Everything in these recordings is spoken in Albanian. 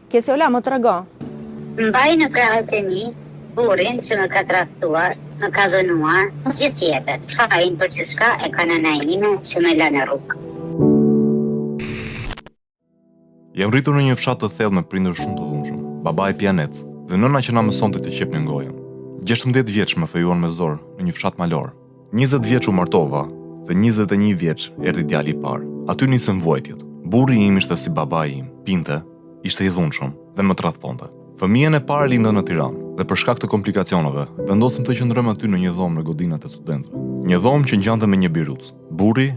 Kesiola, më trego. Mbaj në krahët e mi burrin që më ka tradhtuar, më ka dhunuar gjithë jetën. Fajin për gjithçka e ka nëna ime që më la në rrugë. Jam rritur në një fshat të thellë me prindër shumë të dhunshëm, babai pijanec dhe nëna që na mësonte të qepnim gojën. 16 vjeç më fejuan me zor në një fshat malor. 20 vjeç u martova dhe 21 vjeç erdhi djali i parë. Aty nisën vuajtjet. Burri im ishte si babai im, pinte, ishte i dhunshëm dhe më tradhtonte. Fëmijën e parë linda në Tiranë dhe për shkak të komplikacioneve, vendosëm të qëndrojmë aty në një dhomë në godinat e studentëve. Një dhomë që ngjante me një birucë. Burri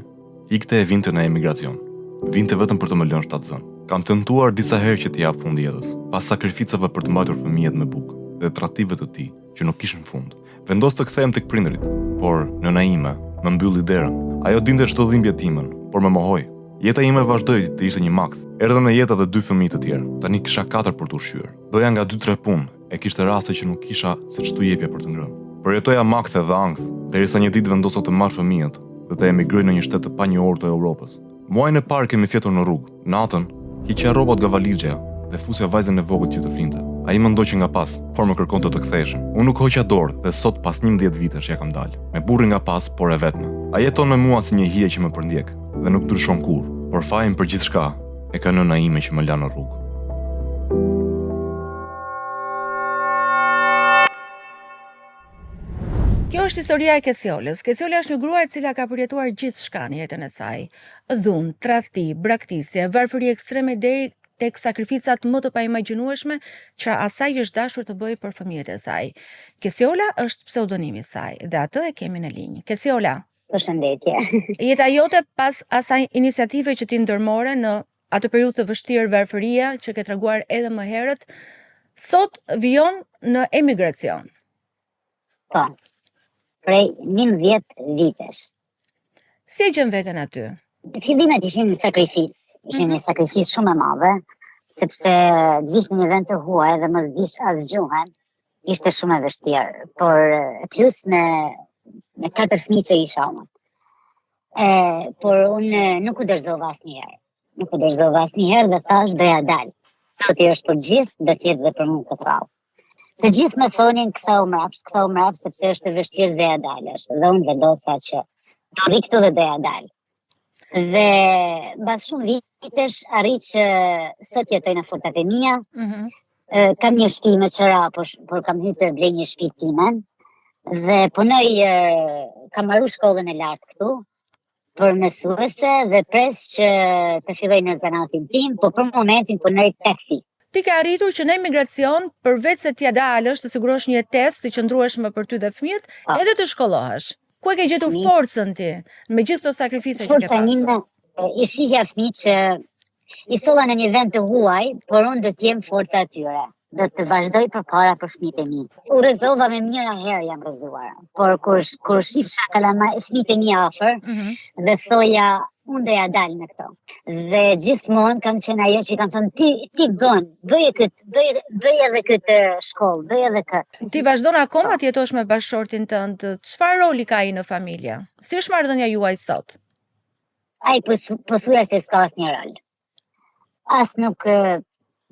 Ikte e vinte në emigracion. Vinte vetëm për të më lënë shtatzënë. Kam tentuar disa herë që t'i jap fund jetës, pas sakrificave për të mbajtur fëmijët me bukë dhe tradhtive të tij, që nuk kishin fund. Vendos të kthehem tek prindërit, por nëna ime më mbylli derën. Ajo dinte çdo dhimbje timen, por më mohoi. Jeta ime vazhdoi të ishte një makth. Erdhën në jetë edhe dy fëmijë të tjerë. Tani kisha katër për të ushqyer. Bëja nga dy-tre punë, e kishte raste që nuk kisha se ç't'u jepja për të ngrënë. Përjetoja makthe dhe ankth, derisa një ditë vendosa të marr fëmijët dhe të emigroj në një shtet të panjohur të Europës. Muajin e parë kemi fjetur në rrugë. Natën, hiqja rrobat nga valixhja dhe fusja vajzën e vogël që të flinte. Ai më ndoqi nga pas, por më kërkonte të ktheheshim. Unë nuk hoqa dorë dhe sot pas 11 vitesh ia kam dalë. Me burrin nga pas, por e vetme. Ai jeton me mua si një hije që më përndjek dhe nuk ndryshon kurrë, por fajin për gjithçka e ka nëna ime që më la në rrugë. Kjo është historia e Kesiolës. Kesiola është një grua e cila ka përjetuar gjithçka në jetën e saj. Dhunë, tradhti, braktisje, varfëri ekstreme deri tek sakrificat më të paimagjinueshme që asaj i është dashur të bëjë për fëmijët e saj. Kesiola është pseudonimi i saj dhe atë e kemi në linjë. Kesiola. Përshëndetje. Jeta jote pas asaj iniciative që ti ndërmore në atë periudhë të vështirë varfërie që ke treguar edhe më herët, sot vijon në emigracion. Po. Prej 11 vitesh. Si e gjen veten aty? Fillimet ishin sakrificë, ishin mm -hmm. një sakrificë shumë e madhe, sepse të vish në një vend të huaj dhe mos dish as gjuhën, ishte shumë e vështirë, por plus me me katër fëmijë që isha unë. E, por unë nuk u dorëzova asnjëherë. Nuk u dorëzova asnjëherë dhe thashë do ja dal. Zoti është për gjithë, do të jetë dhe për mua këtë radhë. Të gjithë më thonin ktheu mbrapsht, ktheu mbrapsht sepse është e vështirë s'do ja dalësh. Dhe unë vendosa që do rri këtu dhe do ja dal. Dhe mbas shumë vitesh arrij që sot jetoj në forcat e mia. Mm -hmm. kam një shtëpi me qera, por, por kam hyrë të blej një shtëpi timen. Dhe punoj, kam mbaru shkollën e lartë këtu, për mësuese dhe pres që të filloj në zanatin tim, po për momentin punoj taksi. Ti ke arritur që në emigracion, përveç se t'ia dalësh, të sigurosh një jetesë të qëndrueshme për ty dhe fëmijët, po. edhe të shkollohesh. Ku e ke gjetur forcën ti me gjithë këto sakrifica që ke pasur? Forca ime, i shihja fëmijët që i solla në një vend të huaj, por unë do të jem forca e tyre. Do të vazhdoj përpara për fëmijët e mi. U rrëzova me mijëra herë jam rrëzuar, por kur kur shifsha kalama fëmijët e mi afër mm -hmm. dhe thoja unë do ja dal me këto. Dhe gjithmonë kam qenë ajo që i kam thënë ti ti bën, bëje këtë, bëje bëje edhe këtë shkollë, bëje edhe këtë. Ti vazhdon akoma të jetosh me bashkëshortin tënd. Çfarë roli ka ai në familje? Si është marrëdhënia juaj sot? Ai po pothuajse s'ka asnjë rol. As nuk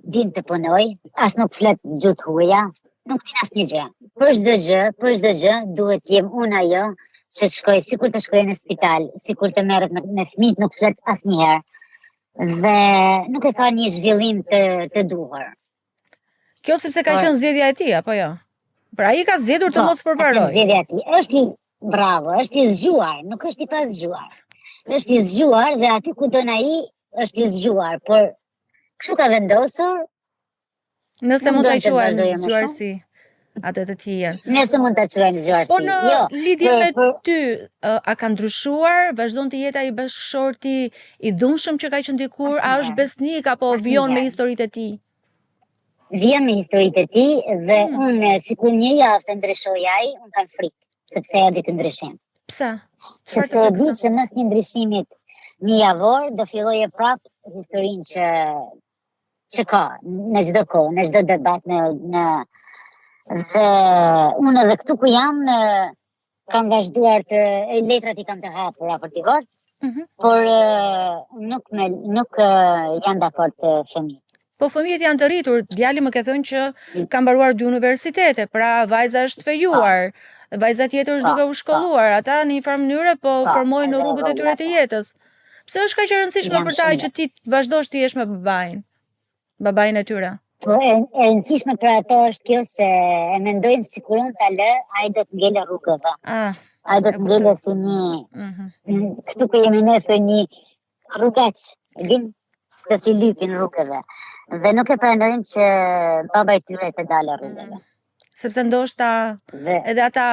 din të punoj, as nuk flet gjuhë të huaja, nuk din asnjë gjë. Për çdo gjë, për çdo gjë duhet të jem unë ajo që të shkoj sikur të shkoj në spital, sikur të merret me, me fëmijët nuk flet asnjëherë dhe nuk e ka një zhvillim të të duhur. Kjo sepse ka qenë zgjedhja e tij apo jo? Pra ai ka zgjedhur të po, mos përparojë. Zgjedhja e tij. Është i bravo, është i zgjuar, nuk është i pazgjuar. Është i zgjuar dhe aty ku don ai është i zgjuar, por kështu ka vendosur. Nëse mund ta quajmë zgjuarsi atë të tijën. Nëse mund ta quajmë zgjuarsi. Po në jo, lidhje me për... ty, a ka ndryshuar? Vazhdon të jetë ai bashkëshorti i dhunshëm që ka qenë dikur, a është besnik apo vijon me historitë e tij? Vijon me historitë e tij dhe hmm. unë sikur një javë të ndryshojë ai, unë kam frikë sepse erdhi ky ndryshim. Pse? Sepse e di që mes një ndryshimit një javor do fillojë prap historinë që që ka në çdo kohë, në çdo debat në në dhe unë edhe këtu ku jam kam vazhduar të e, letrat i kam të hapura për divorc, mm -hmm. por nuk me nuk janë dakord fëmijët. Po fëmijët janë të rritur, djali më ke thënë që mm. ka mbaruar dy universitete, pra vajza është fejuar, vajza tjetër është duke u shkolluar, ata në një farë mënyre po formojnë rrugët e tyre të jetës. Pse është kaq e rëndësishme për ta që ti të vazhdosh të jesh me babain, babain e tyre? Po e, e rëndësishme për ato është kjo se e mendojnë sikur unë ta lë, ai do të ngelë rrugëve. Ah, ai do të ngelë si një mm -hmm. këtu ku jemi ne thonë një rrugaç, e din se si lypin rrugëve dhe nuk e pranojnë që baba i tyre të dalë rrugëve. Mm. Sepse ndoshta dhe, edhe ata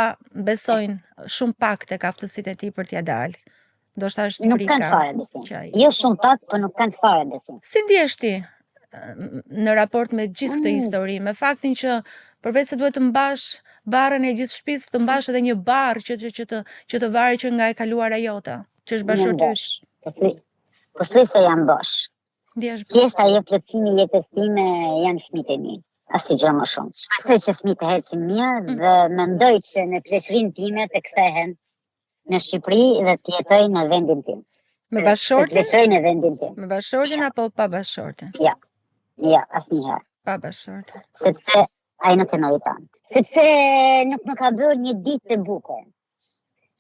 besojnë shumë pak tek aftësitë e tij për t'ia dalë. Ndoshta është frika. Nuk kanë fare besim. Që ai... Jo shumë pak, po nuk kanë fare besim. Si ndihesh ti në raport me gjithë këtë mm. histori, me faktin që përveç se duhet të mbash barrën e gjithë shtëpisë, të mbash edhe një barrë që që, që të që të varet që nga e kaluara jote, që është bashkëshorti yt. Po thuj, po thuj se jam bosh. Ndihesh Thjesht ajo plotësimi i jetës time janë fëmijët e mi. Asnjë gjë më shumë. Shpresoj që fëmijët të ecin mirë mm. dhe mendoj që në pleqërinë time të kthehem në Shqipëri dhe të jetoj në vendin tim. Me bashkëshortin? Të pleqëroj në vendin tim. Me bashkëshortin apo pa bashkëshortin? Jo. Jo, asnjëherë. Pa bashkëshortin. Sepse ai nuk e meriton. Sepse nuk më ka bërë një ditë të bukur.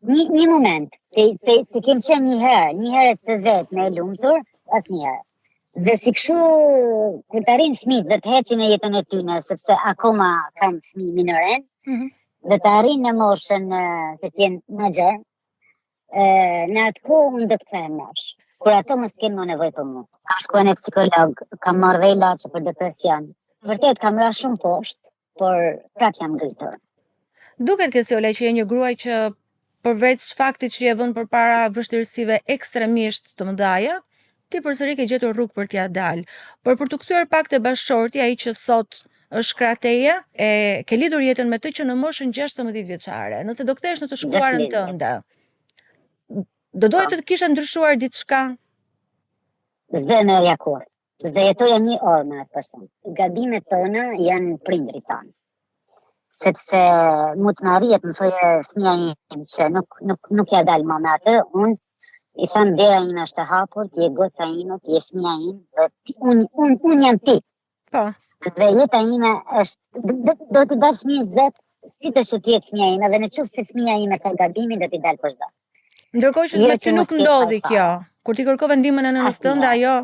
Një, një moment, të, të, të kem qenë një herë, një herë të vetme e lumtur, asnjëherë. Dhe si kështu, kur të arrijnë fëmijët dhe të ecin në jetën e tyne, sepse akoma kam fëmijë minoren, mm -hmm. dhe të arrijnë në moshën se të jenë major, në atë kohë unë do të kthehem mbrapsht. Kur ato mos të kenë më nevojë për mua. Kam shkuar në psikolog, kam marrë dhe ilaçe për depresion. Vërtet kam ra shumë poshtë, por prap jam ngritur. Duket Kesiola që je një grua që përveç faktit që je vënë përpara vështirësive ekstremisht të mëdha, ti përsëri ke gjetur rrugë për t'ia dalë. Por për t'u kthyer pak te bashkëshorti, ai që sot është krah teje, e ke lidhur jetën me të që në moshën 16 vjeçare. Nëse do kthehesh në të shkuarën tënde, do doje të kishe ndryshuar diçka? S'do e merrja kurrë. S'do jetoja një orë me atë person. Gabimet tona janë prindrit tanë. Sepse mu të më arrihet më thoje fëmija im që nuk, nuk, nuk ja dal më me atë, unë i them dera ime është e hapur, ti je goca ime, ti je fëmija im, dhe ti, unë un, un jam ti. Po. Dhe jeta ime është, do, do, do t'i dal fëmijës zot, si të që të jetë fëmija ime, dhe në qoftë se fëmija ime ka gabimin, do t'i dal për zot. Ndërkohë që jo, me ty nuk ndodhi kjo. Kur ti kërkove ndihmën e nënës tënde, ajo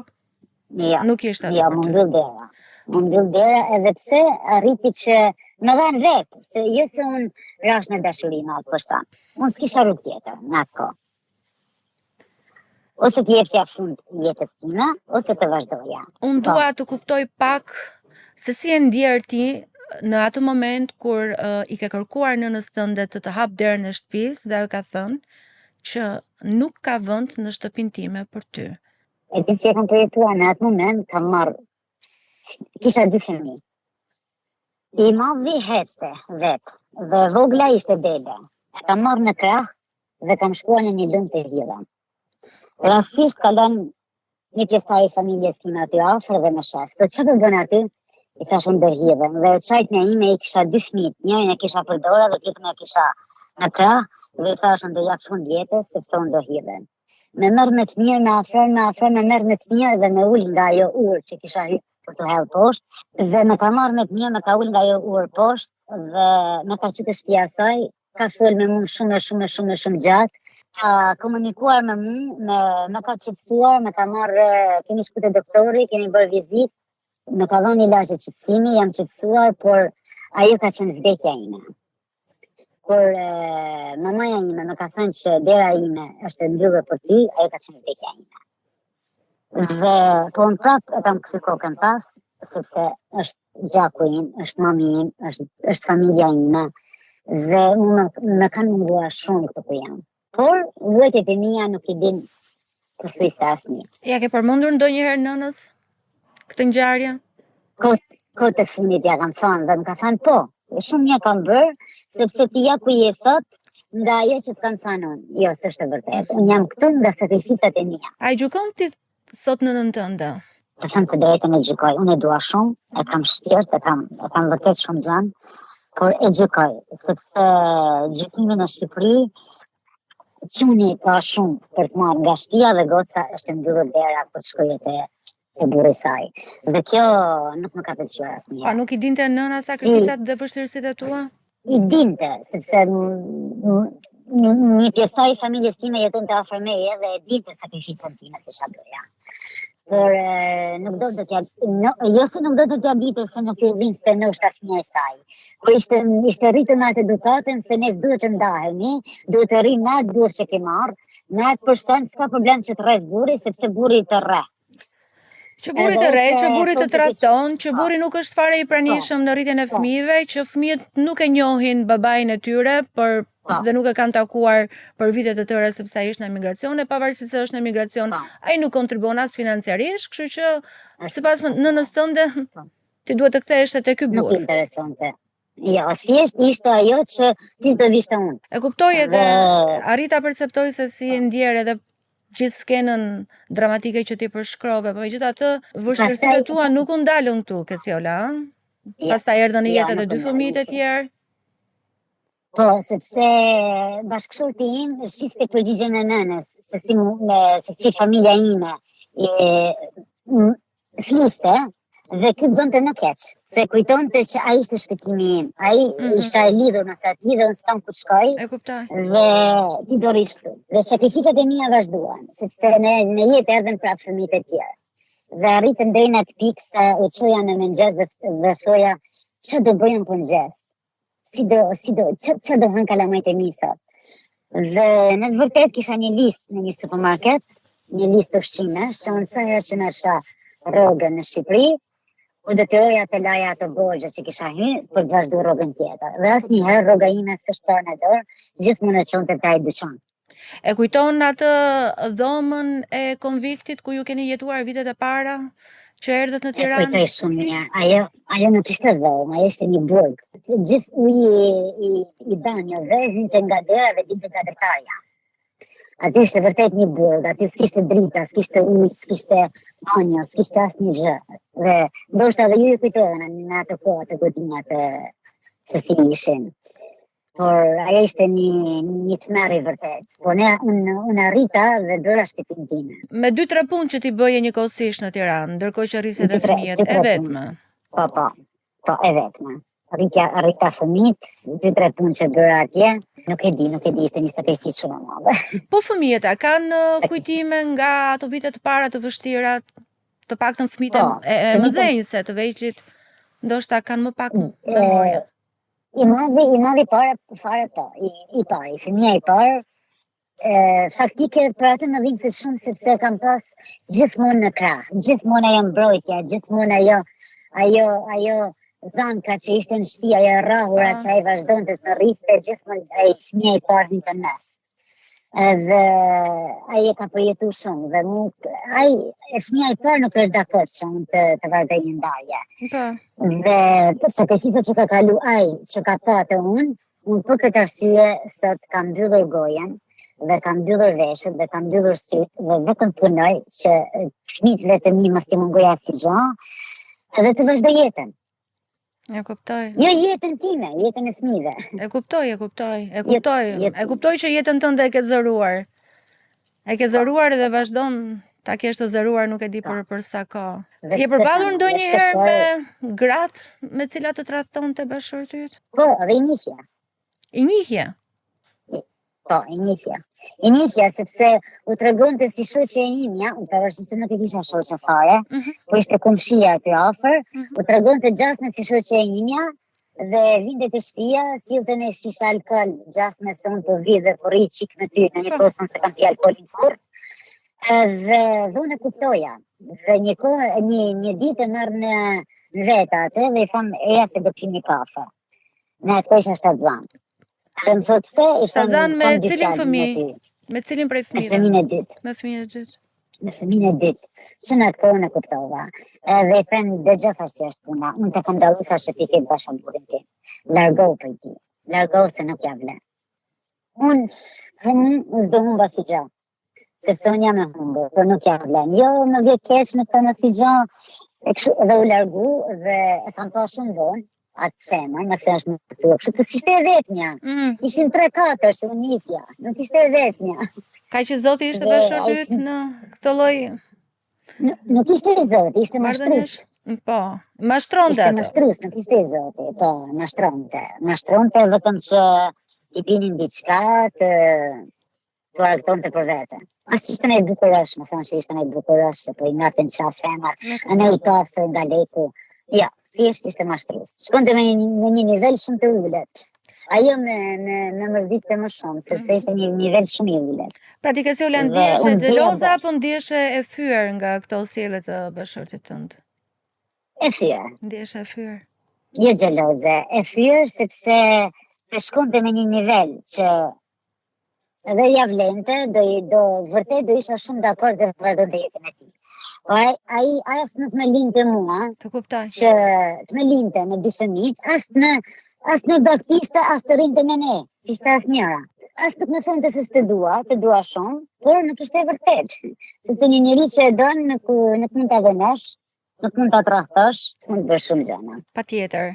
jo, nuk ishte aty. Jo, m'u mbyll dera. M'u mbyll dera edhe pse arriti që më dhanë vetë, se jo se unë rashë në dashuri me atë person. Unë s'kisha rrugë tjetër në atë kohë. Ose t'i jepja fund jetës time, ose të vazhdoja. Unë po. dua të kuptoj pak se si je ndjerë ti në atë moment kur uh, i ke kërkuar nënës tënde të të hapë derën e shtëpisë dhe ajo ka thënë që nuk ka vend në shtëpinë time për ty. E di si e kam përjetuar në atë moment, kam marrë kisha dy fëmijë. I madhi ecte vetë dhe e vogla ishte bebe. E kam marrë në krah dhe kam shkuar në një lumë të hidhem. Rastësisht kalon një pjesëtar i familjes time aty afër dhe më shef. Thotë çfarë po bën aty? I thash unë do hidhem dhe e qajtmja ime i kisha dy fëmijët, njërin e kisha për dore dhe tjetrin e kisha në krah dhe i thash unë do jap fund jetës sepse unë do hidhem. Me merr me të mirë, me afron, me afron, me merr me të mirë dhe me ul nga ajo urë që kisha hyrë për t'u hedhë poshtë dhe me ka marrë me të mirë, me ka ul nga ajo urë poshtë dhe me ka çu te shtëpia e saj, ka fol me mu shumë e shumë e shumë e shumë gjatë, ka komunikuar me mu, me, me ka qetësuar, me ka marrë, kemi shku te doktori, kemi bërë vizitë, me ka dhënë ilaçe qetësimi, jam qetësuar, por ajo ka qenë vdekja ime. Kur e, mamaja ime më ka thënë që dera ime është e mbyllur për ty, ajo ka qenë vdekja ime. Dhe po unë prap e kam kthy kokën pas, sepse është gjaku im, është mami im, është, është familja ime, dhe mu më, më kanë munguar shumë këtu ku jam. Por, vuajtjet e mia nuk i din pothuajse asnjë. Ja ke përmendur ndonjëherë nënës këtë ngjarje? Kohët, kohët e fundit ja kam thënë dhe më ka thënë po, shumë mirë kam bërë, sepse ti ja ku je sot, nga ajo që të kam thënë unë. Jo, s'është e vërtetë. Unë jam këtu nga sakrificat e mia. A e gjykon ti sot nënën tënde? Të them të drejtën e gjykoj. Unë e dua shumë, e kam shpirt, e kam e kam vërtet shumë xhan, por e gjykoj, sepse gjykimi në Shqipëri çuni ka shumë për të marrë nga shtëpia dhe goca është e mbyllur dera kur të shkojë te. Te burri i saj. Dhe kjo nuk më ka pëlqyer asnjëherë. Pa nuk i dinte nëna sakrificat si, dhe vështirësitë e tua? I dinte, sepse një, një pjesëtar i familjes time jetonte afër meje dhe e dinte sakrificën time se çfarë bëja. Por e, nuk do të t'ja no, jo se nuk do të t'ja dinte se nuk i dhimbte ndoshta fëmija i saj. Por ishte ishte rritur me atë edukatën se ne s'duhet të ndahemi, duhet të rrimë me atë burrë që ke marrë, me atë person s'ka problem që të rreh burri sepse burri të rreh. Që burri të rreh, që burri të tradhton, që burri nuk është fare i pranishëm në rritjen e po. fëmijëve, që fëmijët nuk e njohin babain e tyre, për po. dhe nuk e kanë takuar për vite të tëra sepse ai është në emigracion e pavarësisht se është në emigracion, po. ai nuk kontribuon as financiarisht, kështu që sipas nënës tënde ti duhet të kthehesh te ky burrë. Nuk interesonte. Jo, thjesht ishte ajo që ti s'do vish te unë. E kuptoj edhe dhe... arrij ta perceptoj se si je ndjerë edhe gjithë skenën dramatike që ti përshkrove, po megjithatë vështirësitë e tua nuk u ndalën këtu, Kesiola, ëh? Jo, Pastaj erdhën në jo, jetë edhe dy fëmijët e tjerë. Po, sepse bashkëshorti im shifte përgjigjen e nënës, se si, me, se si familja ime e, fliste dhe ky bënte më keq, se kujtonte që ai ishte shpëtimi im. Ai mm -hmm. isha e lidhur me atë lidhje, unë s'kam ku shkoj. E kuptoj. Dhe ti do rrish këtu. Dhe sakrificat e mia vazhduan, sepse në në jetë erdhën prapë fëmijët e tjerë. Dhe arritëm deri në atë pikë sa u çoja në mëngjes dhe, dhe thoja, ç'do do bëj unë për mëngjes? si do, si do, që, që do hanë kalamajt e mi sot. Dhe në të vërtetë kisha një listë në një supermarket, një listë ushqimesh, që unë sa herë që merrsha rrogën në Shqipëri, u detyroja të laja ato borxhe që kisha hy për të vazhduar rrogën tjetër. Dhe asnjëherë rroga ime s'është parë në dorë, gjithmonë e çonte te ai dyqan. E kujton atë dhomën e konviktit ku ju keni jetuar vitet e para që erdhët në Tiranë? E kujtoj shumë mirë. Ajo, ajo nuk ishte dhomë, ajo ishte një burg. Gjithë uji i, i banjove hynte nga dera dhe dilte nga dritarja. Aty ishte vërtet një burg, aty s'kishte drita, s'kishte ujë, s'kishte banjo, s'kishte asnjë gjë. Dhe ndoshta edhe ju ju kujtohen në atë kohë ato godinat se si ishin. Por ajo ishte një një tmerr i vërtetë. Por ne unë unë arrita dhe bëra shtëpinë time. Me dy tre punë që ti bëje njëkohësisht në Tiranë, ndërkohë që rrisje dhe fëmijët e vetme. Po, po. Po, e vetme. Rritja rrita fëmijët, dy tre punë që bëra atje, nuk e di, nuk e di, ishte një sakrificë shumë e madhe. Po fëmijët a kanë uh, kujtime nga ato vite të para të vështira, të paktën fëmijët po, e, e mëdhenj se të vegjlit ndoshta kanë më pak mm, memorie. I madhi, i madhi fare, fare po, i, i pari, fëmija i parë, e, faktike për atë më dhimbset shumë sepse e kam pas gjithmonë në krah, gjithmonë ajo mbrojtja, gjithmonë ajo, ajo, ajo zanka që ishte në shtëpi, ajo e rrahura ah. që ai vazhdonte të rriste, gjithmonë ai fëmija i parë në të mes. Edhe ai e ka përjetu shumë dhe mu ai e fëmija i parë nuk është dakord që unë të, të vazhdoj një ndarje. Po. Dhe sakrificat që ka kalu ai, që ka pa te unë, unë për këtë arsye sot kam mbyllur gojën dhe kam mbyllur veshët dhe kam mbyllur sytë dhe vetëm punoj që fëmijëve të mi mos t'i mungojë asgjë edhe të vazhdoj jetën. E kuptoj. Jo jetën time, jetën e fëmijëve. E kuptoj, e kuptoj, e kuptoj. E kuptoj që jetën tënde e ke zëruar. E ke zëruar dhe vazhdon ta kesh të zëruar, nuk e di për për sa kohë. Je përballur ndonjëherë me gratë me të cilat të tradhtonte bashkëshorti yt? Po, dhe i njihja. I njihje? Po, i njihja. I njihja, sepse u tregonte si shoqe e imja, unë pavarësisht se nuk e kisha shoqe fare, mm -hmm. po ishte komshia aty afër, mm -hmm. u tregonte gjasme si shoqe e imja, dhe vinte te shtëpia, sillte një shishe alkool, gjasme se unë po vi dhe po rri çik me ty, në një po. kohë se unë s'e kam pi alkoolin kurrë, dhe, dhe unë e kuptoja, dhe një kohë, një, një ditë e marr në, në vete atë, dhe i them, eja se do pim një kafe. Në atë kohë isha shtatzënë. Dhe më thotë pse, i them, Shtatzënë me cilin fëmijë? Me cilin prej fëmijëve? Me fëmijën e dytë. Me fëmijën e dytë. Me fëmijën e dytë. Që në atë kohë unë e kuptova. Edhe i them, dëgjo thashë si është puna. Unë të kam dallu thashë që ti ke bashkë me burrin tim. Largohu prej tij. Largohu se nuk ia vlen. Unë, unë s'do humb asgjë. sepse unë jam e humbur, por nuk ia vlen. Jo, më vjen keq, nuk kam asnjë gjë. E kështu edhe u largu dhe e kam pa shumë vonë atë femër, masi është martu, kështu po s'ishte e vetmja. Mm. Ishin 3-4 që unë njihja, nuk ishte e vetmja. Kaq i zoti ishte bashkëshorti yt në këtë lloj. Nuk ishte i zoti, ishte mashtrues. Po, mashtronte atë. Ishte mashtrues, nuk ishte i zoti, po, mashtronte. Mashtronte vetëm që t'i binin diçka të të argëtonte për vete. As që ishte ndonjë bukurosh, me thonë që ishte ndonjë bukurosh, po i merrte në qafë femrat, ndonjë i pasur nga leku. Jo, thjesht ishte mashtrues. Shkonte me një, me një nivel shumë të ulët. Ajo më, më, më mërzitte më shumë, sepse mm. ishte një nivel shumë i ulët. Pra ti Kesiola ndiheshe xheloze apo ndiheshe e fyer nga këto sjellje të bashkëshortit tënd? E fyer. Ndiheshe e fyer. Jo xheloze, e fyer sepse të shkonte me një nivel që Dhe ia vlente, do do vërtet do isha shumë dakord dhe vazhdonte jetën e tij. Po ai ai as nuk më linte mua. Të kuptoj. Që të më linte me dy fëmijët, as në as më braktiste, as të rrinte me ne. S'ishte asnjëra. As nuk më thonte se s'të dua, të dua shumë, por nuk ishte e vërtetë. Sepse një njeri që e don nuk nuk mund ta dhunosh, Nuk mund ta tradhtosh, s'mund të bësh shumë gjëra. Patjetër.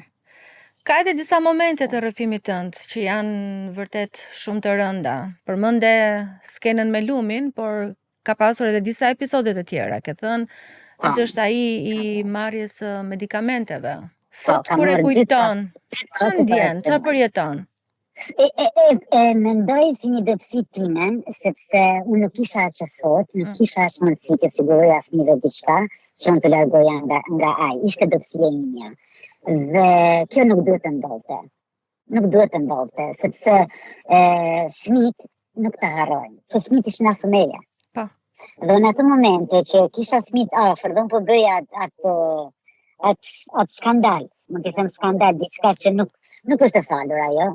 Ka edhe disa momente të rrëfimit tënd që janë vërtet shumë të rënda. Përmende skenën me lumin, por ka pasur edhe disa episode të tjera. Ke thënë, siç po. është ai i marrjes së medikamenteve. Po, Sot kur e kujton, ça ndjen, ça përjeton? E, e, e, e mendoj si një dobësi timen, sepse unë nuk isha aq e fortë, nuk mm. kisha aq mundësi të siguroja fëmijëve diçka që unë të largoja nga, nga ai. Ishte dobësia imja. Dhe kjo nuk duhet të ndodhte. Nuk duhet të ndodhte, sepse e, fëmijët nuk të harrojnë, se fëmijët ishin afër meje. Po. Dhe në atë momente që kisha fëmijët afër, dhe unë po bëja atë atë atë atë skandal, mund të them skandal, diçka që nuk nuk është e falur ajo.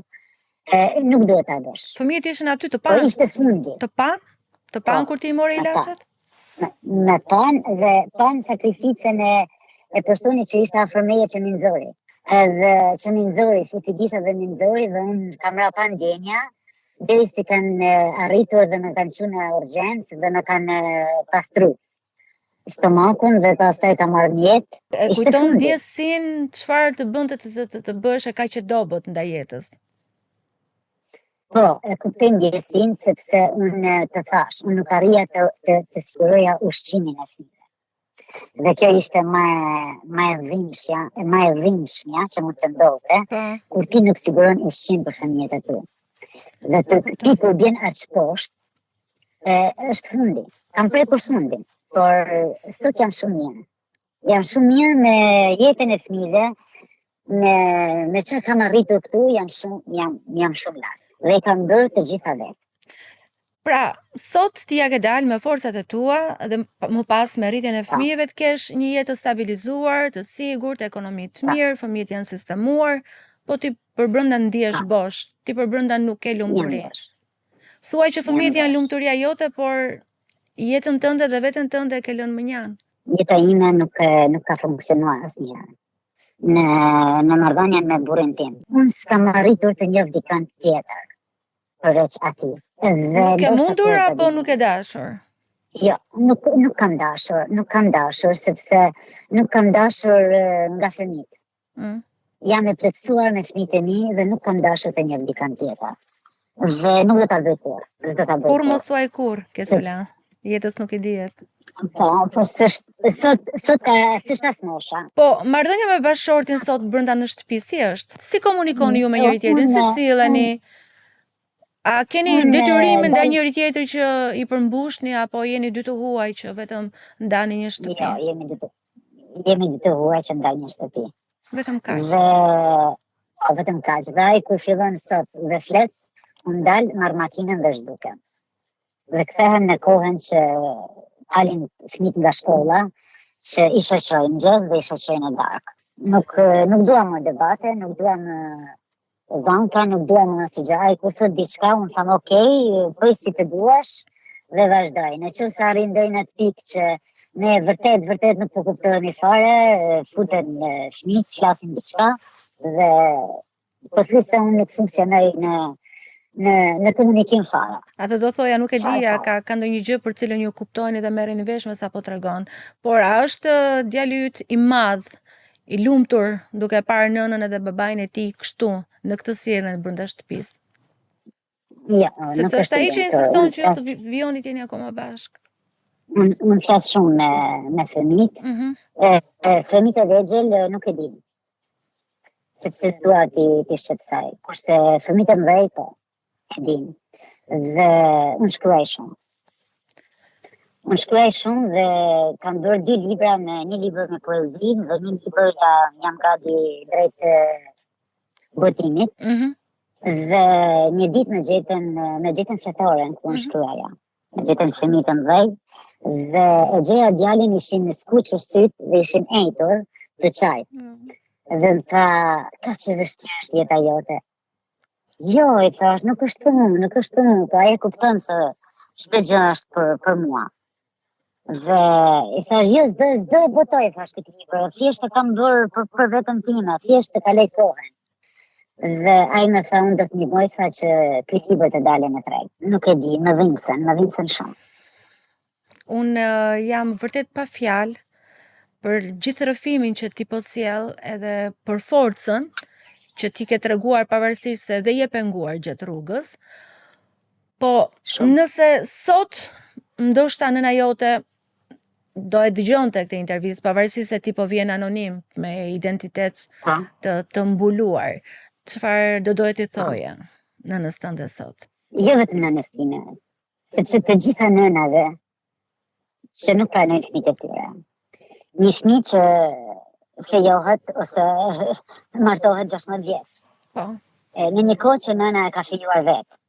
E, nuk duhet ta bësh. Fëmijët ishin aty të panë. Po ishte fundi. Të panë? Të panë po, kur ti i more ilaçet? Më panë dhe panë sakrificën e e personit që ishte afër meje që m'i nxori. Edhe që m'i nxori, futi gishtat dhe m'i nxori dhe unë kam ra pa ndjenja, deri si kanë arritur dhe më kanë çu në urgjencë dhe më kanë pastru stomakun dhe pastaj kam marrë mjet. E kujton ndjesinë çfarë të bënte të të, të, të bëhesh e kaq e dobët ndaj jetës? Po, e kuptoj ndjesinë sepse unë të thashë, unë nuk arrija të, të, të siguroja ushqimin e fëmijëve. Dhe kjo ishte më më e dhimbshja, e më e dhimbshmja që mund të ndodhte, po. kur ti nuk siguron ushqim për fëmijët e tu. Dhe të, ti kur bjen aq poshtë, e, është fundi. Kam prekur fundin, por sot jam shumë mirë. Jam shumë mirë me jetën e fëmijëve, me me çfarë kam arritur këtu, jam shumë jam jam shumë lart. Dhe i kam bërë të gjitha vetë. Pra, sot ti ia ke dalë me forcat e tua dhe më pas me rritjen e po. fëmijëve të kesh një jetë të stabilizuar, të sigurt, ekonomi të po. mirë, fëmijët janë sistemuar, po ti përbrenda ndihesh po. bosh, ti përbrenda nuk ke lumturi. Thua që fëmijët janë lumturia jote, por jetën tënde dhe veten tënde e ke lënë mënjanë. Jeta ime nuk nuk ka funksionuar asnjëherë në në marrëdhënien me burrin tim. Unë s'kam arritur të njoh dikënd tjetër përveç atij. Dhe nuk e mundur apo nuk e dashur? Jo, nuk nuk kam dashur, nuk kam dashur sepse nuk kam dashur nga fëmijët. Mm. Jam e plotësuar me fëmijët e mi dhe nuk kam dashur të njoh dikënd tjetër. Dhe nuk do ta bëj kurrë, s'do ta bëj. Kurrë mos thuaj kurrë, Kesiola. Jetës nuk i dihet. Po, po s'është sot sot ka s'është as mosha. Po, marrëdhënia me bashkëshortin sot brenda në shtëpi si është? Si komunikoni ju me njëri tjetrin? Si silleni? A keni detyrime ndaj njëri tjetrit që i përmbushni apo jeni dy të huaj që vetëm ndani një shtëpi? Jo, jemi dy të jemi dy të huaj që ndajmë një shtëpi. Vetëm kaq. Dhe po, vetëm kaq. Dhe ai kur fillon sot dhe flet, unë dal, marr makinën dhe zhdukem. Dhe kthehem në kohën që dalin fëmijët nga shkolla, që i shoqëroj në mëngjes dhe i shoqëroj në darkë. Nuk nuk dua më debate, nuk dua më zanka, nuk dua më asgjë. Ai kur thot diçka, unë them ok, bëj si të duash dhe vazhdoj. Në qoftë se arrin deri në atë pikë që ne vërtet, vërtet nuk po kuptohemi fare, futen fëmijët, flasin diçka dhe pothuajse unë nuk funksionoj në në në komunikim fare. Atë do thoja, nuk e di, a ka ka ndonjë gjë për cilën ju kuptoheni dhe merreni vesh me sa po tregon. Por a është djali yt i madh i lumtur duke parë nënën edhe babain e tij kështu në këtë sjellje brenda shtëpisë? Jo, Sepse është ai që insiston që ju të vijoni të jeni akoma bashkë. Unë un flas shumë me me fëmijët. Mm -hmm. e, e, fëmijët e vegjël nuk e dinë. Sepse s'dua t'i t'i shqetësoj. Kurse fëmijët e mëdhenj po e dinë. Dhe unë shkruaj shumë. Unë shkruaj shumë dhe kam bërë dy libra me një libër me poezi dhe një libër ja, jam gati drejt botimit. Mm -hmm. Dhe një ditë më gjetën më gjetën fletoren ku unë mm -hmm. shkruaja. Më gjetën fëmijë të mëdhenj dhe e gjeja djalin ishin skuqur sytë dhe ishin enjtur të qajt. Mm -hmm. Dhe më tha, kaq e vështirë është jeta jote. Jo, i thash, nuk është për mua, nuk është për mua, po ai e kupton se çdo gjë është për, për mua. Dhe i thash, jo, s'do, s'do e botoj, thash këtë libër, thjesht e kam bërë për, për veten time, thjesht të kaloj kohën. Dhe ai më tha, unë do të ndihmoj, tha që ky libër të dalë në treg. Nuk e di, më dhimbsen, më dhimbsen shumë. Unë uh, jam vërtet pa fjalë për gjithë rrëfimin që ti po sjell edhe për forcën që ti ke treguar pavarësisht se dhe je penguar gjatë rrugës. Po, Shumë. nëse sot ndoshta nëna jote do e dëgjonte këtë intervistë pavarësisht se ti po vjen anonim me identitet po. të të mbuluar, çfarë do doje t'i po. thoje nënës tënde sot? Jo vetëm nënës time, sepse të gjitha nënave që nuk pranojnë fëmijët e tyre. Një fëmijë që fejohet ose martohet 16 vjeç. Po. E, në një kohë që nëna e ka fejuar vetë.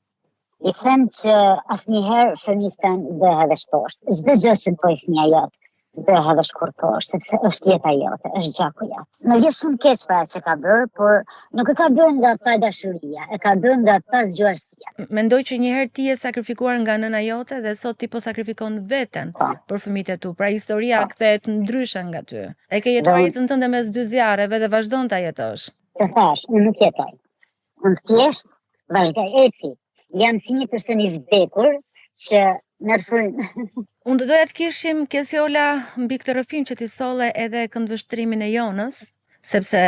I them që asnjëherë fëmijës tënd s'do e hedhësh poshtë. Çdo gjë që të bëjë fëmija jot, s'do e hedhësh kurrë poshtë, sepse është jeta jote, është gjaku jot. Më vjen shumë keq për atë që ka bërë, por nuk e ka bërë nga padashuria, e ka bërë nga pazgjuarsia. Mendoj që një herë ti je sakrifikuar nga nëna jote dhe sot ti po sakrifikon veten po. për fëmijët e tu. Pra historia po. kthehet ndryshe nga ty. E ke jetuar jetën tënde mes dy zjarreve dhe vazhdon ta jetosh. Të thash, unë nuk jetoj. Unë thjesht vazhdoj eci. Jam si një person i vdekur që merr frymë. Unë do doja të kishim Kesiola mbi këtë rrëfim që ti solle edhe këndvështrimin e Jonës, sepse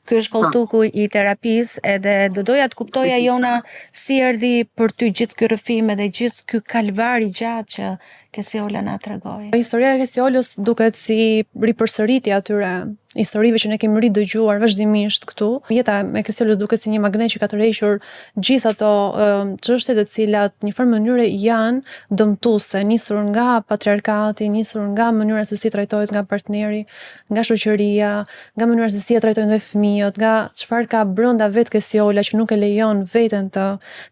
ky është kolltuku i terapisë edhe do doja të kuptoja Jona si erdhi për ty gjithë ky rrëfim edhe gjithë ky kalvar i gjatë që Kesiola na tregoi. Historia e Kesiolës duket si ripërsëritje e atyre historive që ne kemi ridëgjuar vazhdimisht këtu. Jeta e Kesiolës duket si një magnet që ka tërhequr gjithë ato çështje të cilat në një farë mënyre janë dëmtuese, nisur nga patriarkati, nisur nga mënyra se si trajtohet nga partneri, nga shoqëria, nga mënyra se si e trajtojnë dhe fëmijët, nga çfarë ka brenda vetë Kesiola që nuk e lejon veten të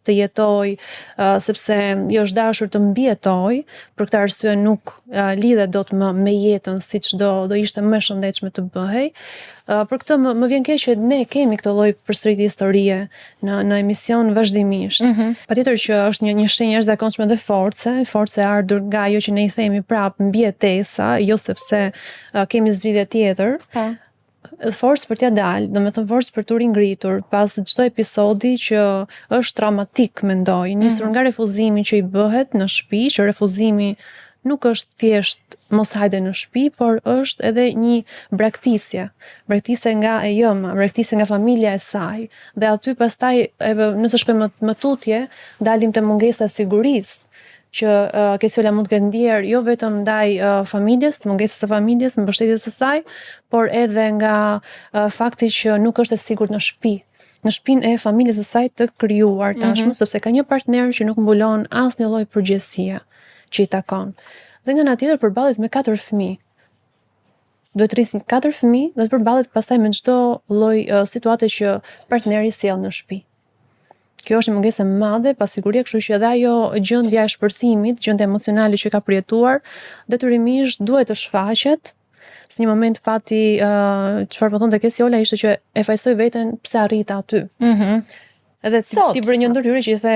të jetojë, uh, sepse i është dashur të mbijetojë, për këtë arsye nuk uh, lidhet dot më me jetën siç do do ishte më e shëndetshme të bëhej. Uh, për këtë më, më vjen keq që ne kemi këtë lloj përsëritje historie në në emision vazhdimisht. Mm -hmm. Patjetër që është një një shenjë e jashtëzakonshme dhe force, forcë e ardhur nga ajo që ne i themi prap mbijetesa, jo sepse uh, kemi zgjidhje tjetër. Po. Forcë për t'ia dalë, domethënë forcë për t'u ringritur pas çdo episodi që është traumatik, mendoj, nisur mm -hmm. nga refuzimi që i bëhet në shtëpi, që refuzimi nuk është thjesht mos hajde në shtëpi, por është edhe një braktisje, braktisje nga e jëma, braktisje nga familja e saj. Dhe aty pastaj edhe nëse shkojmë më, më tutje, dalim te mungesa e sigurisë që uh, Kesiola mund të ketë ndjerë jo vetëm ndaj uh, familjes, mungesës së familjes, mbështetjes së saj, por edhe nga uh, fakti që nuk është e sigurt në shtëpi në shtëpinë e familjes së saj të krijuar tashmë, mm -hmm. sepse ka një partner që nuk mbulon asnjë lloj përgjegjësie që i takon. Dhe nga ana tjetër përballet me katër fëmijë. Duhet të rrisë katër fëmijë dhe të përballet pastaj me çdo lloj uh, situate që partneri sjell në shtëpi. Kjo është një mungesë e madhe pasigurie, kështu që edhe ajo gjendja e shpërthimit, gjendja emocionale që ka përjetuar, detyrimisht duhet të shfaqet Se një moment pati çfarë uh, po thonte Kesiola ishte që e fajësoi veten pse arrita aty. Mhm. Mm Edhe ti, ti bëre një ndërhyrje që i the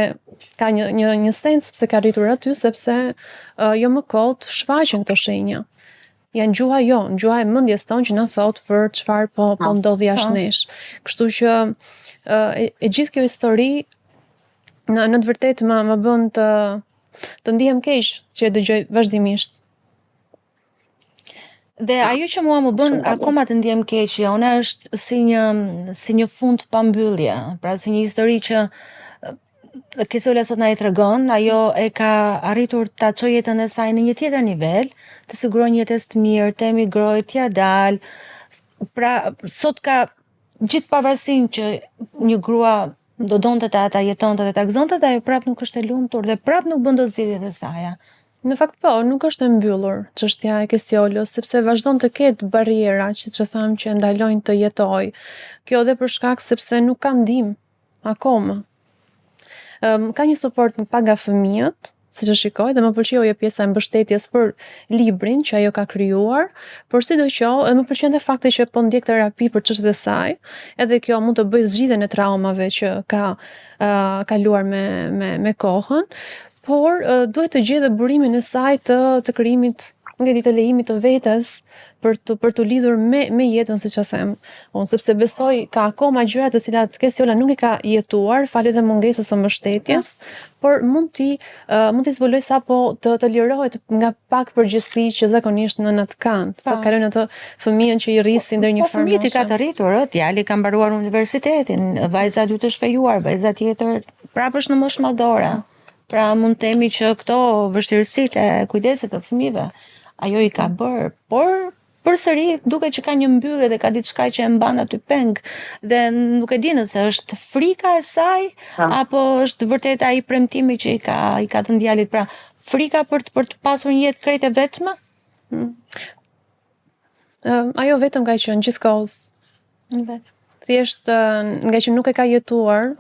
ka një një një sens pse ka arritur aty sepse uh, jo më kot shfaqen këto shenja. Janë gjuha jonë, gjuha e mendjes tonë që na thotë për çfarë po po ndodh jashtë po. nesh. Kështu që uh, e, e gjithë kjo histori në në të vërtetë më më bën të të ndihem keq që e dëgjoj vazhdimisht. Dhe ajo që mua më bën akoma të ndihem keq Jona është si një si një fund pa mbyllje, pra si një histori që. Kesiola sot na e tregon, ajo e ka arritur ta çojë jetën e saj në një tjetër nivel, të sigurojë një jetesë të mirë, të emigrojë, t'ia dalë. Pra, sot ka gjithë pavarësinë që një grua do donte ta ta jetonte dhe ta gëzonte dhe ajo prapë nuk është e lumtur dhe prapë nuk bën dot zgjedhjet e saja. Në fakt po, nuk është e mbyllur çështja e Kesiolës, sepse vazhdon të ketë barriera, siç e thamë, që e ndalojnë të jetojë. Kjo edhe për shkak sepse nuk ka ndihmë akoma. Um, ka një suport në pak nga fëmijët, siç e shikoj dhe më pëlqeu ajo pjesa e mbështetjes për librin që ajo ka krijuar, por sidoqoftë, më pëlqen dhe fakti që po ndjek terapi për çështjet e saj, edhe kjo mund të bëjë zgjidhjen e traumave që ka uh, kaluar me me me kohën, por uh, duhet të gjejë dhe burimin e saj të të krijimit, nuk e di, të lejimit të vetes për të për t'u lidhur me me jetën, siç e them. Unë sepse besoj ka akoma gjëra të cilat Kesiola nuk i ka jetuar, falë edhe mungesës së mbështetjes, por mund t'i uh, mund t'i zbuloj sapo të të lirohet nga pak përgjegjësi që zakonisht nënat kanë, sa kalojnë atë fëmijën që i rrisin deri një po, farë mose. Po fëmijët i ka të rritur, ë, djali ka mbaruar universitetin, vajza e dytë është fejuar, vajza tjetër prapë është në moshë madhore. Pra mund të themi që këto vështirësitë e kujdesit të fëmijëve, ajo i ka bërë, por përsëri duket që ka një mbyllje dhe ka diçka që e mban aty peng dhe nuk e di nëse është frika e saj po. apo është vërtet ai premtimi që i ka i ka dhënë djalit. Pra, frika për të për të pasur një jetë krejt e vetme? Hmm. Ajo vetëm ka qenë gjithkohës. Vetëm. Thjesht nga që nuk e ka jetuar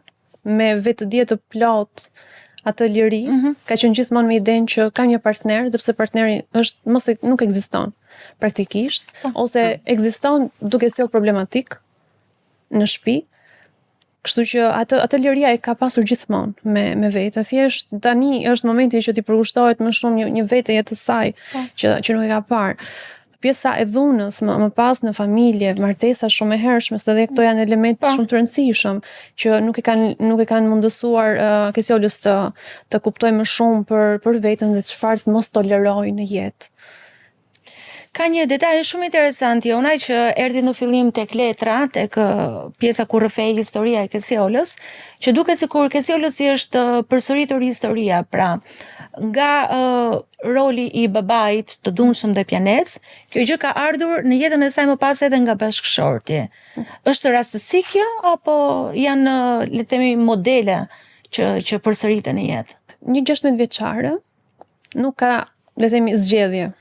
me vetëdije të plotë atë liri, mm -hmm. ka qenë gjithmonë me idenë që ka një partner, dhe pse partneri është mos e, nuk ekziston praktikisht, po. ose po. ekziston duke sjellë problematikë në shtëpi. Kështu që atë atë liri e ka pasur gjithmonë me me vete. Thjesht tani është momenti që t'i përkushtohet më shumë një një veteje të saj po. që që nuk e ka parë. Pjesa e dhunës më, më pas në familje, martesa shumë e hershme, se edhe këto janë elemente po. shumë të rëndësishëm që nuk e kanë nuk e kanë mundësuar uh, Kesiolës të të kuptojë më shumë për për veten dhe çfarë të mos tolerojë në jetë. Ka një detaj shumë interesant Jona që erdhi në fillim tek letra, tek pjesa ku rrëfehej historia e Kesiolës, që duket sikur Kesiolës i është përsëritur historia, pra nga uh, roli i babait të dhunshëm dhe pianec, kjo gjë ka ardhur në jetën e saj më pas edhe nga bashkëshorti. Është rastësi kjo apo janë le të themi modele që që përsëriten në jetë? Një 16 vjeçare nuk ka, le të themi, zgjedhje.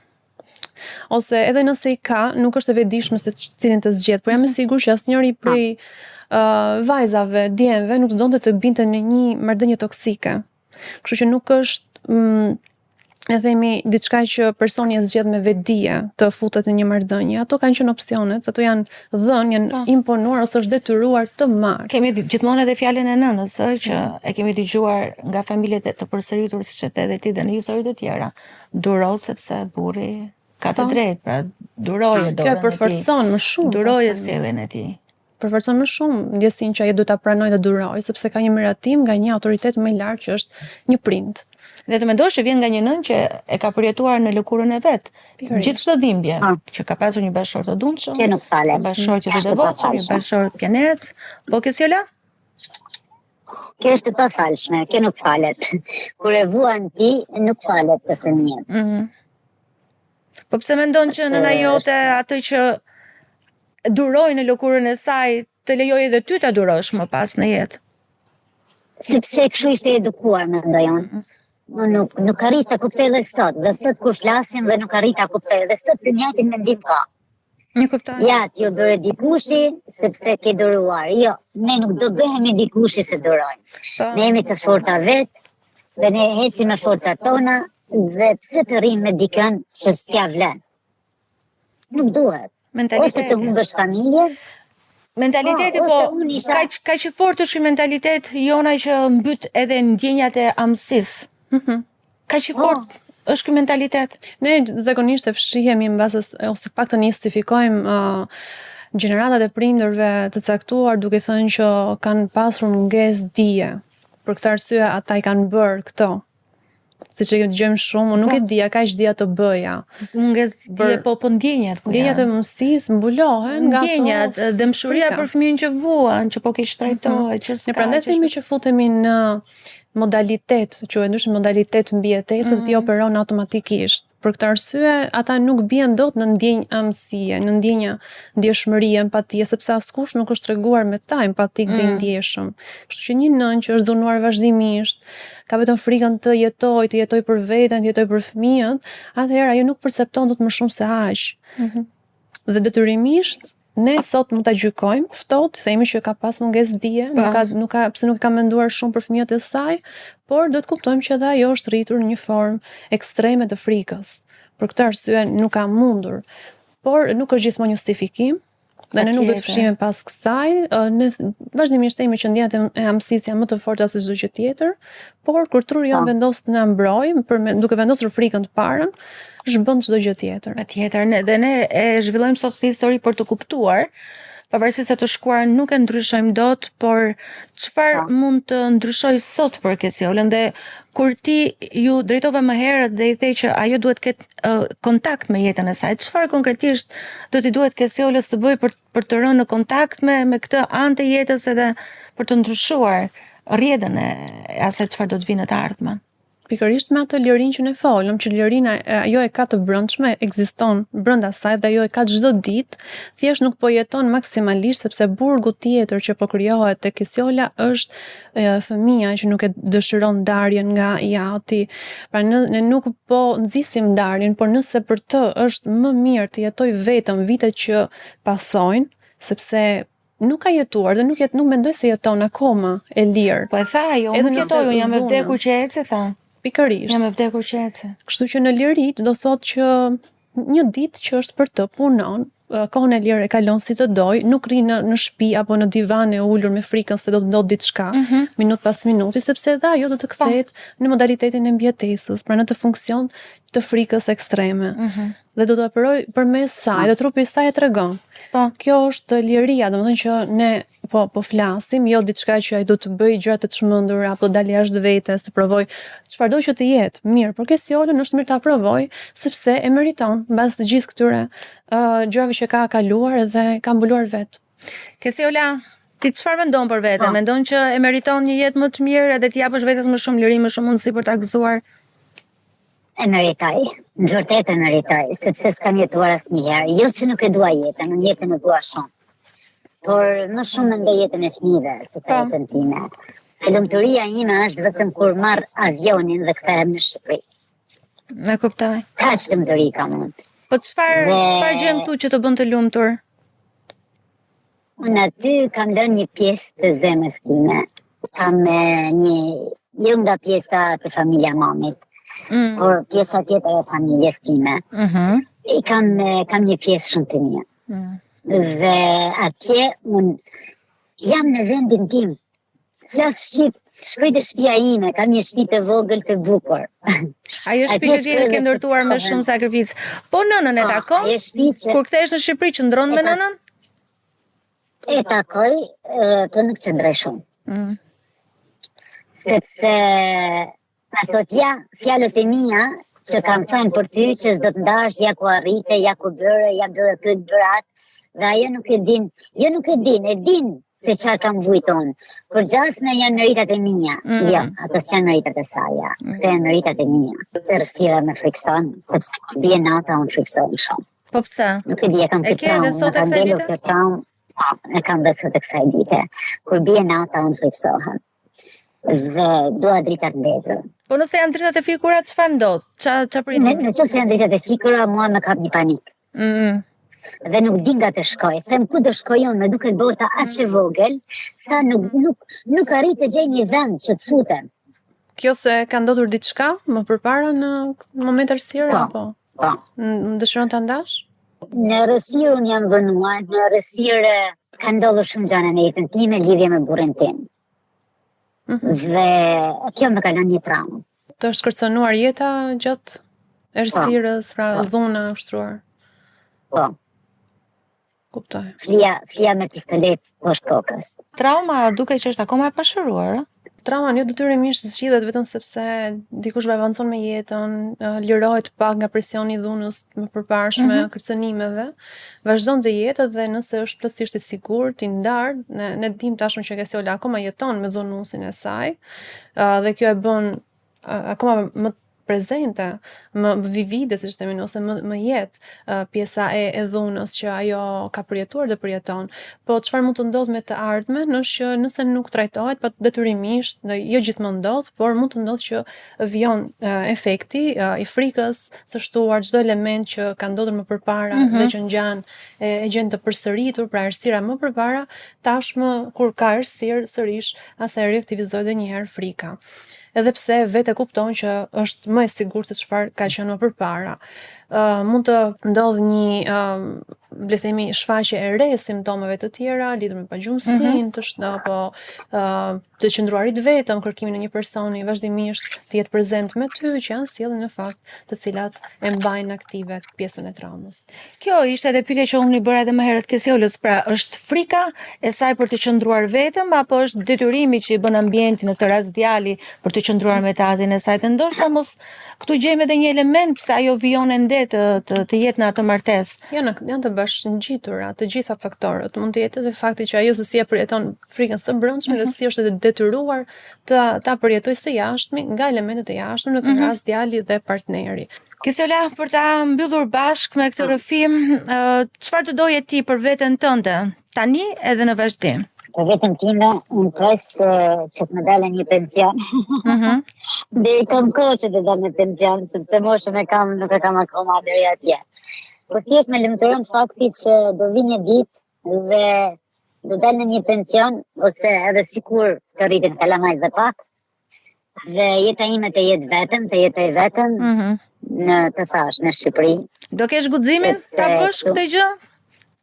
Ose edhe nëse i ka, nuk është e vetëdijshme se cilin të zgjedh, por jam e mhm. sigurt që asnjëri prej uh, vajzave, djemve nuk do donte të binte në një marrëdhënie toksike. Kështu që nuk është mm, le themi diçka që personi e zgjedh me vetëdije të futet në një marrëdhënie. Ato kanë qenë opsionet, ato janë dhënë, janë po. imponuar ose është detyruar të marrë. Kemi gjithmonë edhe fjalën e nënës, ë, që e kemi dëgjuar nga familjet e të përsëritur siç e the edhe ti dhe në histori të tjera. Duro sepse burri ka të po. drejtë, pra duroje dorën e tij. Kjo e përforcon më shumë. Duroje sjelljen e tij. Përforcon më shumë ndjesinë që ajo duhet ta pranojë dhe durojë, sepse ka një miratim nga një autoritet më i lartë që është një prind. Dhe të mendosh që vjen nga një nënë që e ka përjetuar në lëkurën e vet. Gjithë këtë dhimbje ah. që ka pasur një bashkëshort të dhunshëm, Kjo nuk falet. Një bashkëshort jo të devotshëm, një bashkëshort pianec. Po Kesiola? Kjo është e pafalshme, kjo nuk falet. Kur e vuan ti, nuk falet te fëmijët. Mm -hmm. Po pse mendon që nëna jote atë që duroi në lëkurën e saj të lejoi edhe ty ta durosh më pas në jetë? Sepse kështu ishte edukuar, mendoj unë. Mm. Unë nuk, nuk arrij ta kuptoj dhe sot, dhe sot kur flasim dhe nuk arrij ta kuptoj, dhe sot të njëjtin mendim ka. Një kuptoj. Ja, ti u bëre dikushi sepse ke duruar. Jo, ne nuk do bëhemi dikushi se durojmë. Po. Ne jemi të forta vetë dhe ne ecim me forcat tona dhe pse të rrimë me dikën që s'ja vlen. Nuk duhet. Mentaliteti. Ose të humbësh familjen. Mentaliteti po, po isha... kaq kaq i fortë është ky mentalitet Jona që mbyt edhe ndjenjat e amësisë. Mm -hmm. Kaq i po. fortë është ky mentalitet. Ne zakonisht e fshihemi mbas ose të paktën justifikojmë uh, gjeneratat e prindërve të caktuar duke thënë që kanë pasur mungesë dije. Për këtë arsye ata i kanë bërë këto. Siç e dëgjojmë shumë, unë nuk e po. dija, kaq dija të bëja. Mungesë dije, po, po ndjenjat. Po ndjenjat e mëmësisë mbulohen nga ato. Ndjenjat, dhembshuria për fëmijën që vuan, që po keqtrajtohet, mhm. që s'ka. Ne prandaj themi që futemi në modalitet, quhet ndryshe modalitet mbijetese mm -hmm. dhe ti mhm. operon automatikisht. Për këtë arsye, ata nuk bien dot në ndjenjë amësie, në ndjenja ndjeshmërie, empatie, sepse askush nuk është treguar me ta empatik mm. dhe i mm. ndjeshëm. Kështu që një nënë që është dhunuar vazhdimisht, ka vetëm frikën të jetojë, të jetojë për veten, të jetojë për fëmijët, atëherë ajo nuk percepton dot më shumë se aq. Mm -hmm. Dhe detyrimisht ne sot mund ta gjykojmë ftohtë, themi që ka pas mungesë dije, nuk ka nuk ka pse nuk e ka menduar shumë për fëmijët e saj, por duhet të kuptojmë që edhe ajo është rritur në një formë ekstreme të frikës. Për këtë arsye nuk ka mundur. Por nuk është gjithmonë justifikim, Dhe ne nuk duhet të fshihemi pas kësaj, ne vazhdimisht themi që ndjenjat e amësisë janë më të forta se çdo gjë tjetër, por kur truri jonë po. vendos të na mbrojë, për me, duke vendosur frikën të parën, zhbën çdo gjë tjetër. Patjetër, ne dhe ne e zhvillojmë sot këtë histori për të kuptuar, pavarësisht se të shkuarën nuk e ndryshojmë dot, por çfarë po. mund të ndryshojë sot për Kesiolën dhe kur ti iu drejtove më herët dhe i the që ajo duhet të ketë uh, kontakt me jetën e saj, çfarë konkretisht do t'i duhet Kesiolës të bëjë për për të rënë në kontakt me me këtë anë të jetës edhe për të ndryshuar rrjedhën e asaj çfarë do të vijë në të ardhmen? Pikërisht me atë lirinë që ne folëm, që lirinë ajo e ka të brendshme, ekziston brenda saj dhe ajo e ka çdo ditë, thjesht nuk po jeton maksimalisht sepse burgu tjetër që po krijohet te Kesiola është e, fëmija që nuk e dëshiron ndarjen nga i ati. Pra në, ne nuk po nxisim ndarjen, por nëse për të është më mirë të jetojë vetëm vitet që pasojnë, sepse nuk ka jetuar dhe nuk jet, nuk mendoj se jeton akoma e lirë. Po e tha ajo, unë nuk jetoj, unë jam e vdekur që eci, tha. Pikërisht. Jam e vdekur që eci. Kështu që në liri do thotë që një ditë që është për të punon, kohën e lirë e kalon si të dojë, nuk rri në në shtëpi apo në divan e ulur me frikën se do të ndodhë diçka, mm -hmm. minut pas minuti, sepse edhe ajo do të po. kthehet në modalitetin e mbijetesës, pra në atë funksion të frikës ekstreme. Mm -hmm. Dhe do të operojë përmes saj, dhe trupi i saj e tregon. Po. Kjo është liria, domethënë që ne po po flasim, jo diçka që ai do të bëjë gjëra të çmendura apo dalë jashtë vetes, të provojë çfarëdo që të jetë. Mirë, por Kesiolën është mirë ta provojë sepse e meriton mbas të gjithë këtyre uh, gjërave që ka kaluar dhe ka mbuluar vetë. Kesiola, ti çfarë mendon për veten? Po. Mendon që e meriton një jetë më të mirë edhe t'i japësh vetes më shumë liri, më shumë mundësi për ta gëzuar? E meritoj, në vërtet e meritoj, sepse s'kam jetuar asnjëherë. Jo që nuk e dua jetën, unë jetën e dua shumë. Por më shumë mendoj jetën e fëmijëve, se sa po. jetën time. E lumturia ime është vetëm kur marr avionin dhe kthehem në Shqipëri. E kuptoj. Kaq lumturi kam unë. Po çfarë dhe... çfarë gjen këtu që të bën të lumtur? Unë aty kam lënë një pjesë të zemrës time. Kam një, jo nga pjesa të familja mamit, mm. por pjesa tjetër e familjes time. Mm -hmm. I kam, kam një pjesë shumë të mirë. Mm. Dhe atje unë jam në vendin tim. Flas shqip, shkoj te shtëpia ime, kam një shtëpi të vogël të bukur. Ajo shtëpi që ti e ke ndërtuar me shumë sakrificë. Po nënën e po, takon? Që... Kur kthehesh në Shqipëri qëndron me nënën? E takoj, po nuk qëndroj shumë. Mm. Sepse Ma thot ja, fjalët e mia që kam thënë për ty që s'do të ndash, ja ku arrite, ja ku bëre, ja bëre këtë, bëre atë, dhe ajo nuk e din, jo nuk e din, e din se çfarë kam vujt unë, por gjasme janë meritat e mia, mm. jo, ato s'janë meritat e saja, mm. këto janë meritat e mia. Errësira më frikson, sepse kur bie nata unë friksohem shumë. Po pse? Nuk e di, e kam këtë traumë, më ka ngelur këtë traumë, po, e kam dhe sot e kësaj dite. Kur bie nata unë friksohem. dhe dua dritat ndezur. Po nëse janë dritat e fikura, çfarë ndodh? Ça ça përjeton? Në qoftë se janë dritat e fikura, mua më kap një panik. Mm. Dhe nuk di nga të shkoj. Them ku do shkoj unë, më duket bota aq e mm. vogël, sa nuk nuk nuk arrij të gjej një vend që të futem. Kjo se ka ndodhur diçka më përpara në moment errësire po, apo? Po. Më dëshiron ta ndash? Në errësirë unë jam dhunuar, në errësirë ka ndodhur shumë gjëra në jetën time lidhje me burrin tim. Mm -hmm. Dhe kjo më ka lënë një traumë. Të është kërcënuar jeta gjatë errësirës, po, pra po. dhuna e ushtruar. Po. Kuptoj. Flija, flija me pistoletë poshtë kokës. Trauma duket që është akoma e pashëruar, ë? Trauma jo detyrimisht zgjidhet vetëm sepse dikush avancon me jetën, lirohet pak nga presioni i dhunës më përparshme, mm -hmm. kërcënimeve, vazhdon të jetë dhe nëse është plotësisht i sigurt, i ndarë, ne ne dimë tashmë që Kesiola akoma jeton me dhunuesin e saj, dhe kjo e bën akoma më prezente, më vivide, siç themi, ose më më jetë uh, pjesa e, e dhunës që ajo ka përjetuar dhe përjeton. Po çfarë mund të ndodhë me të ardhmen është që nëse nuk trajtohet, pa detyrimisht, dhe jo gjithmonë ndodh, por mund të ndodhë që vijon uh, efekti uh, i frikës së shtuar, çdo element që ka ndodhur më përpara mm -hmm. dhe që ngjan e, e gjen të përsëritur, pra errësira më përpara, tashmë kur ka errësirë sërish asaj riaktivizohet edhe një herë frika. Edhe pse vetë e kupton që është më e sigurt se çfarë ka qenë më përpara. Uh, mund të ndodhë një uh, le të themi shfaqje e re e simptomeve të tjera lidhur me pagjumësinë, mm -hmm. të shtë, apo uh, të qëndruarit vetëm, kërkimin e një personi vazhdimisht të jetë prezent me ty, që janë sjellje në fakt të cilat e mbajnë aktive pjesën e traumës. Kjo ishte edhe pyetja që unë i bëra edhe më herët Kesiolës, pra është frika e saj për të qëndruar vetëm apo është detyrimi që i bën ambienti në këtë rast djali për të qëndruar me të atin e saj? Dhe ndoshta mos këtu gjejmë edhe një element pse ajo vijon ende të të, të jetë në atë martesë. Janë janë të bashkëngjitura të gjitha faktorët. Mund të jetë edhe fakti që ajo se si e përjeton frikën së brendshme mm -hmm. dhe mhm. si është e detyruar të ta përjetojë së jashtmi nga elementët e jashtëm, në këtë mm -hmm. rast djali dhe partneri. Kesiola, për ta mbyllur bashkë me këtë rrëfim, çfarë të doje ti për veten tënde, tani edhe në vazhdim? Për veten time, unë pres që të më dalë një pension. Mm -hmm. Dhe kam kohë që të dalë në pension, sepse moshën e kam, nuk e kam akoma deri atje. Por thjesht më lumturon fakti që do vi një ditë dhe do dal në një pension ose edhe sikur të rriten kalamajt dhe pak dhe jeta ime të jetë vetëm, të jetoj vetëm mm -hmm. në të thash në Shqipëri. Do kesh guximin ta bësh këtë gjë?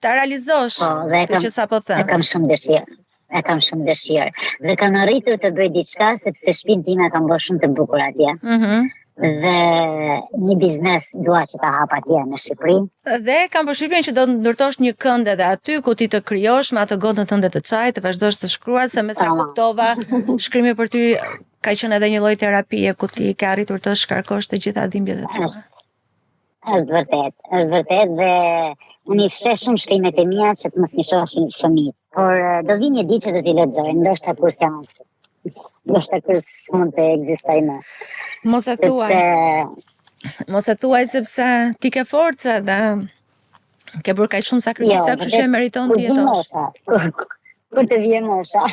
Ta realizosh po, dhe këtë që sapo the. E kam shumë dëshirë. E kam shumë dëshirë. Dhe kam arritur të bëj diçka sepse shtëpinë time e kam bërë shumë të bukur atje. Mm -hmm. Dhe një biznes dua që ta hap atje në Shqipëri. Dhe kam përshtypjen që do të ndërtosh një kënd edhe aty ku ti të krijosh me atë gotën tënde të çajit, të vazhdosh të shkruash se me sa kuptova, shkrimi për ty ka qenë edhe një lloj terapie ku ti ke arritur të shkarkosh të gjitha dhimbjet e tua. Është, është vërtet, është vërtet dhe unë i fsheh shumë shkrimet e mia që të mos m'i shohin fëmijët. Por do vi një ditë që do t'i lexoj, ndoshta kur s'jam ndoshta kur s'mund të ekzistoj më. Mos e thuaj. Sepse... Mos e thuaj sepse ti ke forcë dhe ke bërë kaq shumë sakrifica, jo, kështu që e meriton të jetosh. Kur, kur të vijë mosha.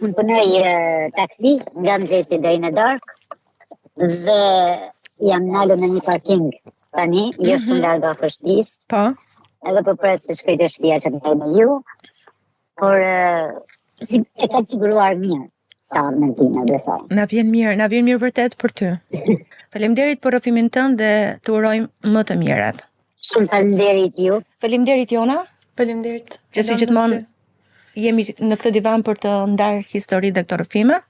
Unë punoj taksi nga mëngjesi deri në darkë dhe jam nalur në një parking tani, jo mm -hmm. shumë larg afër shtëpisë. Po. Edhe po pres që shkoj te shtëpia që të ndaj me ju. Por si, e kam siguruar mirë të ardhmen time, besoj. Na vjen mirë, na vjen mirë vërtet për ty. Faleminderit për rrëfimin tënd dhe të urojmë më të mirat. Shumë faleminderit ju. Faleminderit Jona. Faleminderit. Që si gjithmonë jemi në këtë divan për të ndarë histori dhe këto rrëfime.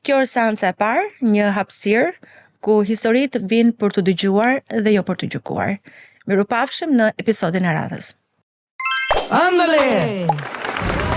Kjo është seanca e parë, një hapësirë ku historitë vijnë për t'u dëgjuar dhe jo për t'u gjykuar. Mirupafshim në episodin e radhës. Andale!